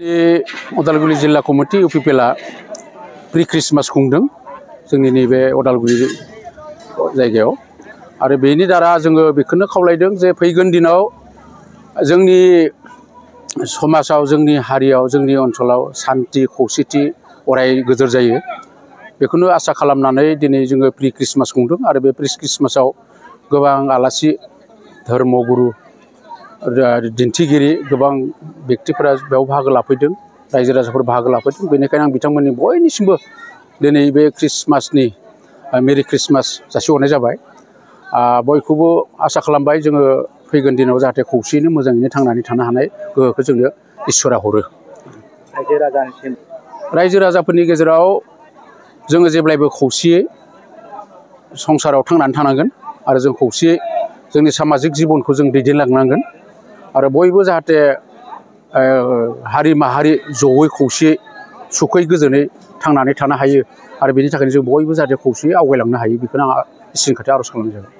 उदालगुरि जिल्ला committee इउपिपिएलआ pre Christmas खुंदों जोंनि नैबे उदालगुरि जायगायाव आरो बेनि दारा जोङो बेखौनो खावलायदों जे फैगोन दिनाव जोंनि समाजाव जोंनि हारियाव जोंनि ओनसोलाव शान्ति खौसेथि अराय गोजोर जायो बेखौनो आसा खालामनानै दिनै जोङो प्रि क्रिसमास खुंदों आरो बे प्रि क्रिसमासाव गोबां आलासि धर्मगुरु दिन्थिगिरि गोबां व्यक्तिफोरा बेयाव बाहागो लाफैदों रायजो राजाफोर बाहागो लाफैदों बेनिखायनो आं बिथांमोननि बयनिसिमबो दिनै बे क्रिसमासनि मेरि क्रिसमास जासिहरनाय जाबाय बयखौबो आसा खालामबाय जोङो फैगोन दिनाव जाहाथे खौसेयैनो मोजाङैनो थांनानै थानो हानाय गोहोखौ जोंनो इसोरा हरो रायजो राजाफोरनि गेजेराव जोङो जेब्लायबो खौसेयै संसाराव थांनानै थानांगोन आरो जों खौसेयै जोंनि सामाजिक जिबनखौ जों दैदेनलांनांगोन आरो बयबो जाहाथे हारि माहारि जयै खौसेयै सुखै गोजोनै थांनानै थानो हायो आरो बेनि थाखायनो जों बयबो जाहाथे खौसेयै आवगायलांनो हायो बेखौनो आं इसोरनि खाथियाव आर'ज खालामनाय जाबाय।